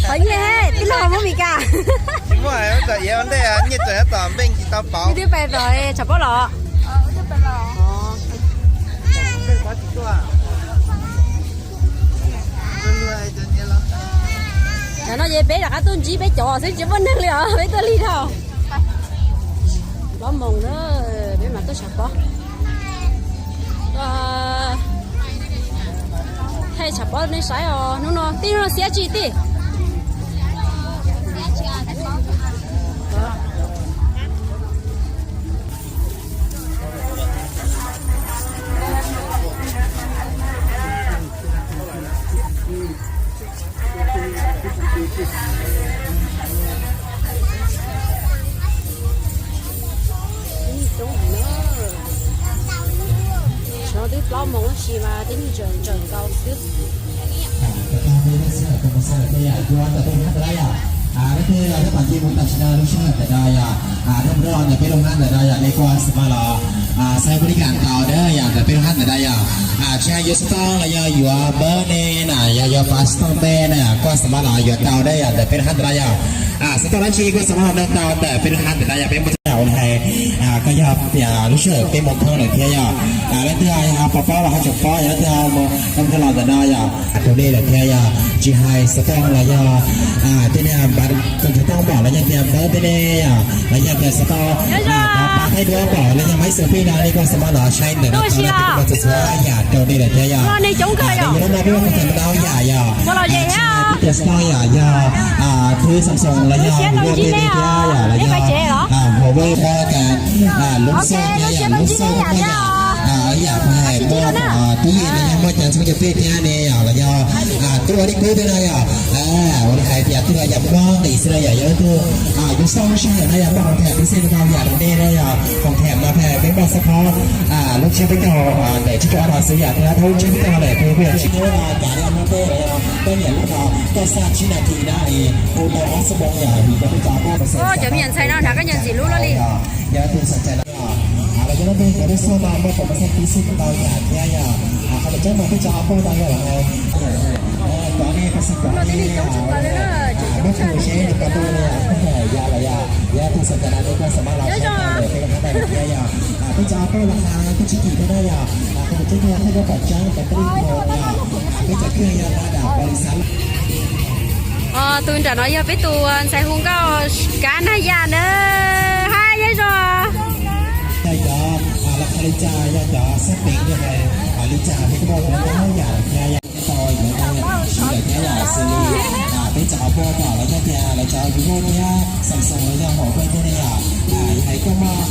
Qhov nyiaj tij laug muab Mes Kas. Tsis muaj, ua tsom iav ua ntej, nyiaj tseem tab tom npeej tsis tau pauv. Twb pais tom tshav pob los? Tam no ces peb rov qab tuaj ntsib peb cov xwb, tsis muaj neeg li os, peb tuaj lig dhau. Plaub moos na, peb mam tuaj tshav pob. Thaij tshav pob nej saib os, hnub no tij, hnub no xiab tsis tij? Tshav no twb plaub moos tab sis mas tib neeg tseem tseem nkaus xwb. Leej twg los tab tom mus ntawm peb lub hab ntawm no yom, leej twg los ntawm peb lub hab ntawm no yom, nej kuj xav mas los saib pub li kas tau dawb yom, ntawm peb lub hab ntawm no yom. Tsis hais yuav xov tooj los yog yuav npawb ne na, yog yuav fav xov tooj tej na, kuj xav mas los yuav tau dawb yom, ntawm peb lub hab ntawm no yom. Xov tooj dab tsi kuj xav mas los nug tau ntawm peb lub hab ntawm no yom, peb muaj txoj ua li hais, koj yog tias lub sij hawm peb mus thoob lawm thiab yom. Leej twg ho paub los ho tseem paub, yog leej twg ho mus thoob los ntawm no yom, rau nej lawm thiab yom. Tsis hais xov tooj los yog tej niag npav kawm ntawv tooj pom los yog tias npawb tej ne yom, los yog tias xov tooj, qhov pa thaij duab pom los yog maiv xus pij no, nej kuj xav mas los saib ntawm no tau, txhua txhua yam rau nej lawm thiab yom. Yog no peb ua qhov txhia ntau yam yom. Tsis hais tias xov tooj yom, yog khub Samsung los yog Huawei tej ne thiab yom, los yog Huawei Mate kas, lub xoj thiab yom, lub xoj thiab yom, yam hais muaj tub yem los yog muaj cov txhua cov pej thiab ne yom, los yog tuaj ua dej kub tej no yom. Ua li hais tias twb yog yam muaj nqis xwb na yom, yog leej twg yuav xoj lub sij hawm no yom, muaj khoom them peb xij tau yam rau nej na yom, khoom them no peb muaj xab phob lub tshiab peb caug ntawm tsib caug ob no xwb yom, thiab thaum tsib caug lawm peb kuj yog tsis muab kav li muab tej los yog koj nyiam lub no koj xaj tsib nas this na es hu tau ob xuab moos yom, vim rau peb cov peb Cov me nyuam ntxhais no hnav koj nyiam ntxim hlub luaj li. Yog tus xav cai no los yog leej twg cov lub xoj no muaj tus mas xaj tib xij tau yam thiab yom, qhov tseem ceeb mas peb cov poj ntawd yog los no tib neeg coob tshaj plaws li na, tseem coob tshaj li. Yog los yog yog tus xav cai no nej kuj xav mas los saib tau lawm peb lub hab ntawm no thiab yom. Peb cov poj los hnav twb tsis kim thiab na yom, qhov tseem ceeb yog thaij duab pom tseeb, peb cov kheej yog dam pau li xav. Tus nram no yog peb tus ntxhais hu nkauj Kab Nag Yaj na. Hais nyob zoo. Yog cov los qhov li cas, yog cov xab peem li cas peb kuj muaj ntau yam thiab yom. Tau yuav tau siv lawm thiab yom, xws li peb cov poj tom los yog tias lawv cov Vivo thiab Samsung los yog Huawei tej ne yom, hais koj muaj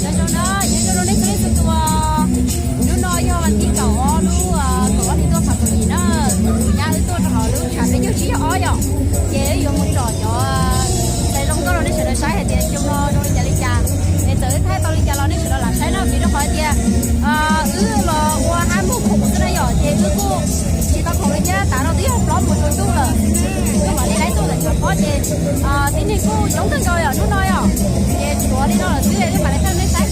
Nyob zoo na, nyob zoo rau nej txhua leej txhua tus. Hnub no yog vas thib kaum ob lub kaum ob hli tuaj phav kaum yim na, kuv nyab wb tuaj rau hauv lub tshav peb caug tsib caug ob yom, ces wb yuav mus tsom cov ntxhais zoo nkauj rau nej sawv daws saib hais tias xyoo no zoo li cas li cas, es txawm wb thaij tau li cas los nej sawv daws lam saib na, vim rau qhov tias wb los ua hab muag khoom xwb na yom, ces wb kuj tsis tau khoom li thiab, tav no twb yog plaub moos tsaus ntuj lawm, wb mam li laiv tuaj ntawm tshav pob ces tib neeg kuj coob kawg nkaus yom hnub no yom, ces tshuav li no lawm xwb wb mam li thaij nej saib.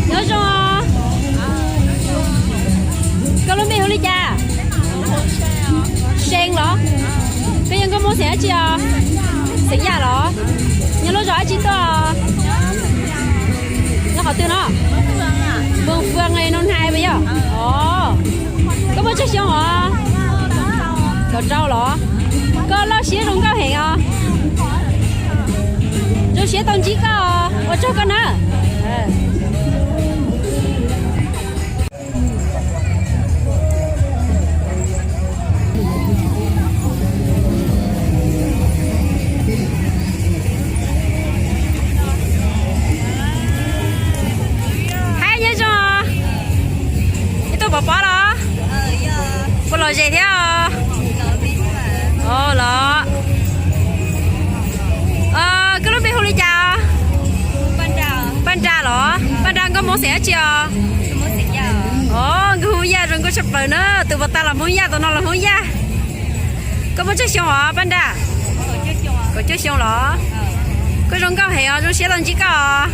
Nyob zoo. Koj lub npe hu li cas? See los? Koj yog nkauj Hmoob xeem dab tsi os? Xeem Yaj los? Nyob lub zos dab tsi tuaj? Nyob qhov twg no? Moos Fwm, Noo Hnais puas yog? Os, koj muaj tsawg xyoo os? Kaum rau los? Koj loj siab zoo nkauj heev os. Zoo siab tau ntsib koj os, ua tsaug koj na. Hais nyob zoo. Ib tug pov pob los? Puas lom zem thiab os? Os los. Koj lub npe hu li cas? Paj Nra los? Paj Nra nkauj Hmoob xeem dab tsi os? Os, nkauj Hmoob Yaj zoo nkauj tshaj plaws na, tus puas tag los Hmoob Yaj, tus no los Hmoob Yaj. Koj muaj tsawg xyoo os Paj Nra? Kaum cuaj xyoo los? Koj zoo nkauj heev os, zoo siab tau ntsib koj os.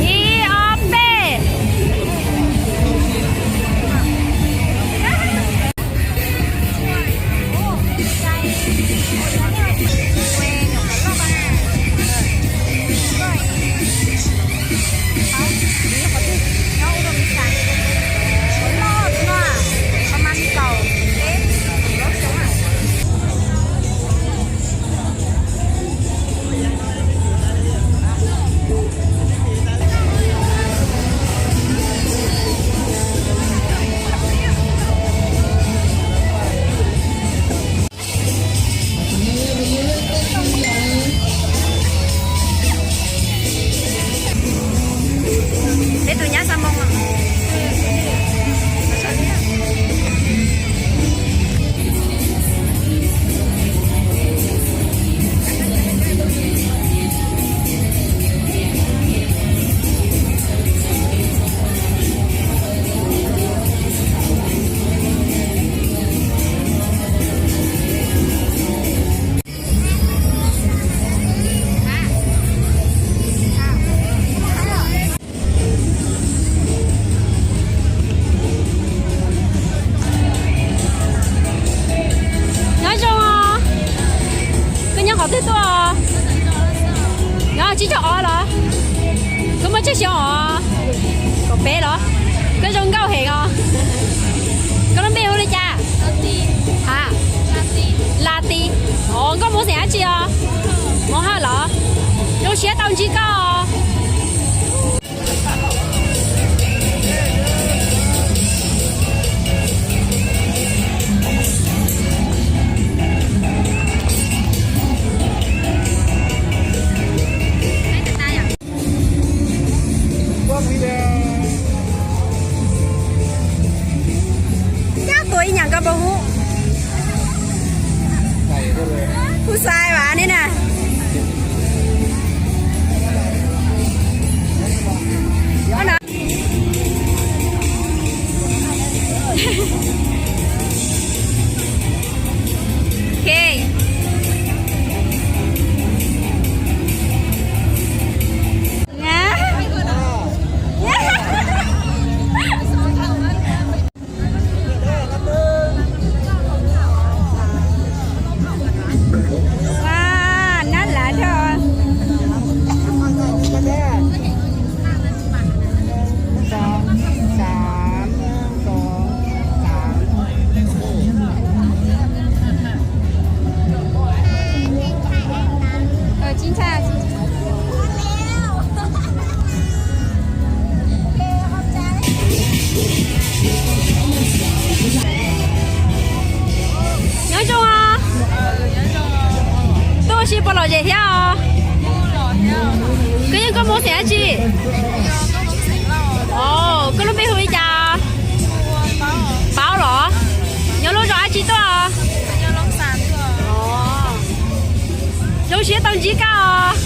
Ib, ob, peb. Peb tus nyab xa moo. Nyob zoo os. Koj nyob qhov twg tuaj? Nyob tsib caug ob los? Koj muaj tsawg xyoo os? Kaum peb los? Koj zoo nkauj heev os. Koj lub npe hu li cas? Ha? Lati. Os, koj mus xeem dab tsi os? Mus haj los? Zoo siab tau ntsib koj. Koj tuaj ib nyam koj puas hu? Hu Xais Vas ne na. Nyob zoo os. Tuaj ua si puas lom zem thiab os? Koj yeej koj mus xeem dab tsi? Os, koj lub npe hu li cas? Paub los? Nyob lub zos dab tsi tuaj? Zoo siab tau ntsib koj os.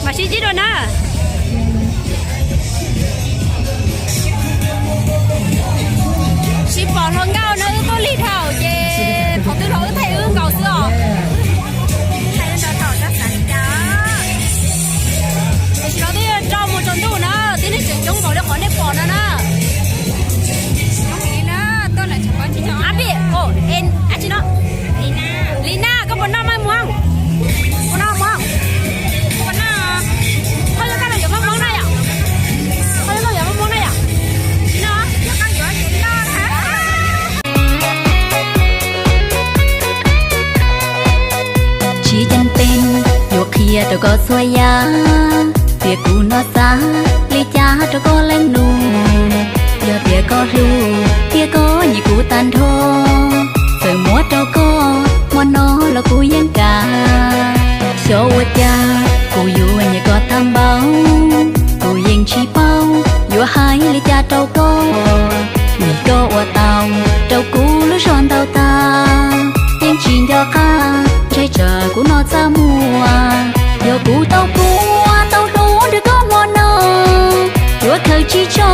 Mam sib ntsib dua na. Tsis pom hluas nkauj no, wb tuaj lig dhau ces thaum twg los wb thaij wb nkaus xwb os. Thaij wb nkaus thaum txog xav li cas. Tiam sis los twb yuav tso mus tsaus ntuj na, tib neeg tseem coob npaum li qhov nej pom no na. Ab phi, dab tsi no? Li Naj, koj puas noj maj muag? Puas noj maj muag? Koj yuav koj los yuav maj muag no yom? Koj yuav koj yuav maj muag no yom? Tsis ceeb teeb yuav qhia rau koj txhua yam, tiam kuv no xav li cas rau koj leej nus. Yog tias koj hlub thiab koj nyiam kuv tag nrho, txawm muab rau koj hmo no los kuv yeej kam. Xyov ua cas kuv yuav nyiam koj tag npaum, kuv yeej tsis paub yuav hais li cas rau koj. Vim koj ua tau rau kuv lub zog ntau tag, yeej tsis nco qab ntshai tsam kuv no Txaj muag, yog kuv tau puag tau hlub nrog koj hmo no, yuav khaws tsis tso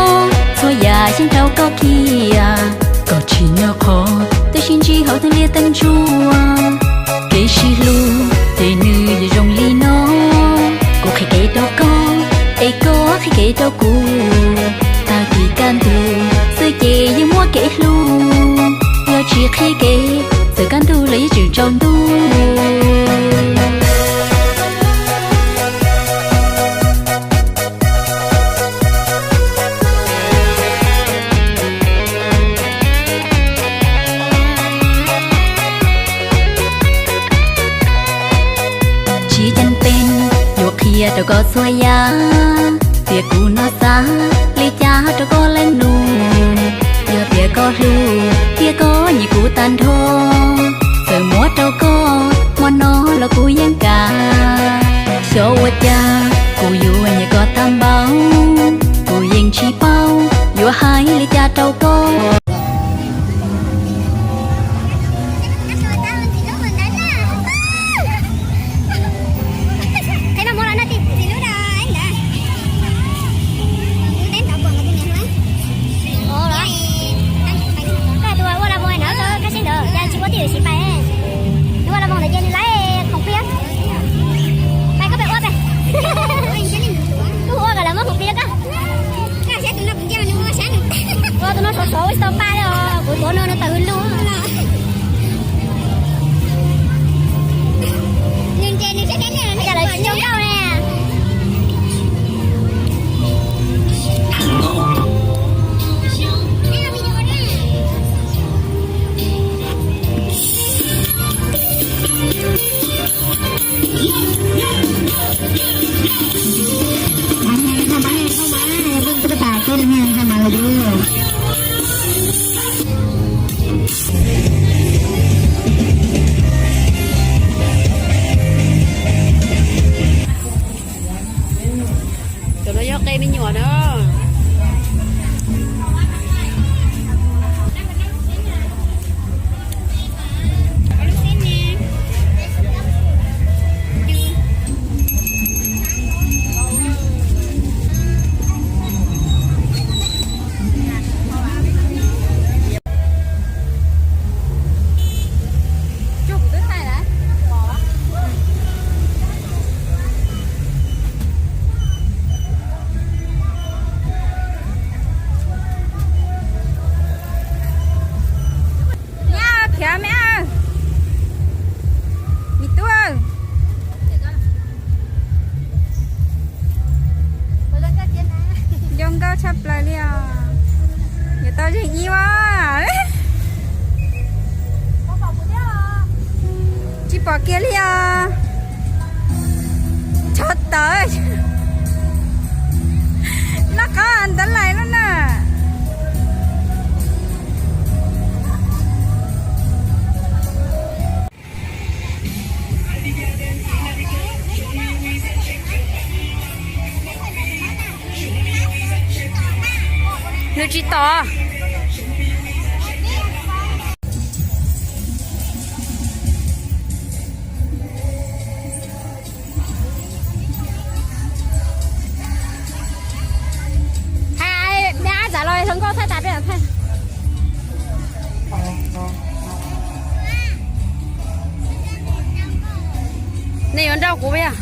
txhua yam yeej rau koj kiag. Koj tsim nyog qhov twb sib ntsib hauv thaj liaj teeb ntsuab, kev sib hlub ces nws yuav zoo li no. Kuv qhia kev rau koj, es koj qhia kev rau kuv. Tag kis kaj ntug xwb ces yeej muaj kev hlub, yog tsis qhia kev, txawm kaj ntug los yeej tseem tsaus ntuj. Tsis ceeb pes yuav qhia rau koj txhua yam, tias kuv no xav li cas rau koj leej nus. Yog tias koj hlub thiab koj nyiam kuv tag nrho, txawm muab rau koj hmo no los kuv yeej kam. Xyov ua cas kuv yuav nyiam koj tag npaum, kuv yeej tsis paub yuav hais li cas rau koj. Ua la mov ntawd, koj seb ntawd cas tsis muaj twj ywm siv pais. Nws ua la mov ntawd ces nws laiv khoom pliab. Pais koj pais ua pais. Kuv ua kom lawv muab khoom pliab rau koj. Ua tus no sov sov ua tsis tau pa li os, kuv tuav no nws tawm hws lug. Cas lawv tsis coj nkauj ne. Cov no yog qe me nyuam na. Khiav me, me tub. Zoo nkauj tshaj plaws li os. Yuav tau zeeg ib as. Tsis pom kiag li os. Tsov tawv. Noj qab ntawd lais lub na. Nws tsis tom. Hais me ab txav los zoo nkauj thaij tas peb thaij. Nej yuav nrauj kuv yog.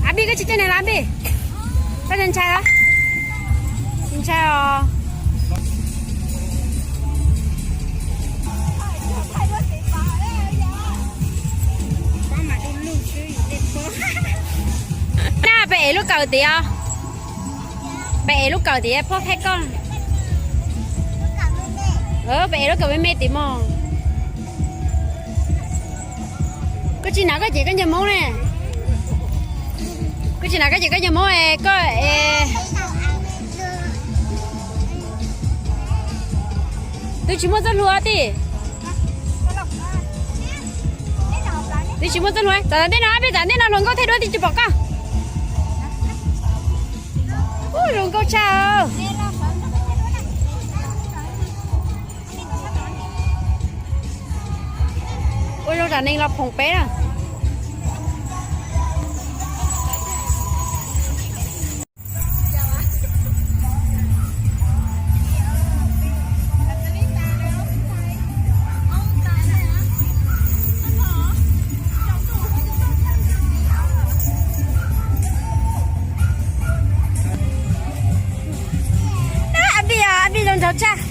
Ab Pij, koj tsis caij neeg los Ab Pij? Koj ntshai, tsis ntshai os. Naj peb ev lub kawm tid os. Peb ev lub kawm tid phob thaij koj. Peb ev lub kawm me me tid mog. Koj tsis hnav koj cev koj ncaws Hmoob ne. Koj tsis hnav koj cev koj ncaws Hmoob es koj es. Twb tsis muaj txoj hlua tij. Twb tsis muaj txoj hlua, tam ntej no, peb tam ntej no hluas nkauj thiaj duab twb tsis pom koj. Ub, zoo nkauj tshaj. Ua zoo tsam neeg los phoom peb na. Ab Vij, Ab Vij zoo nraug tshaj.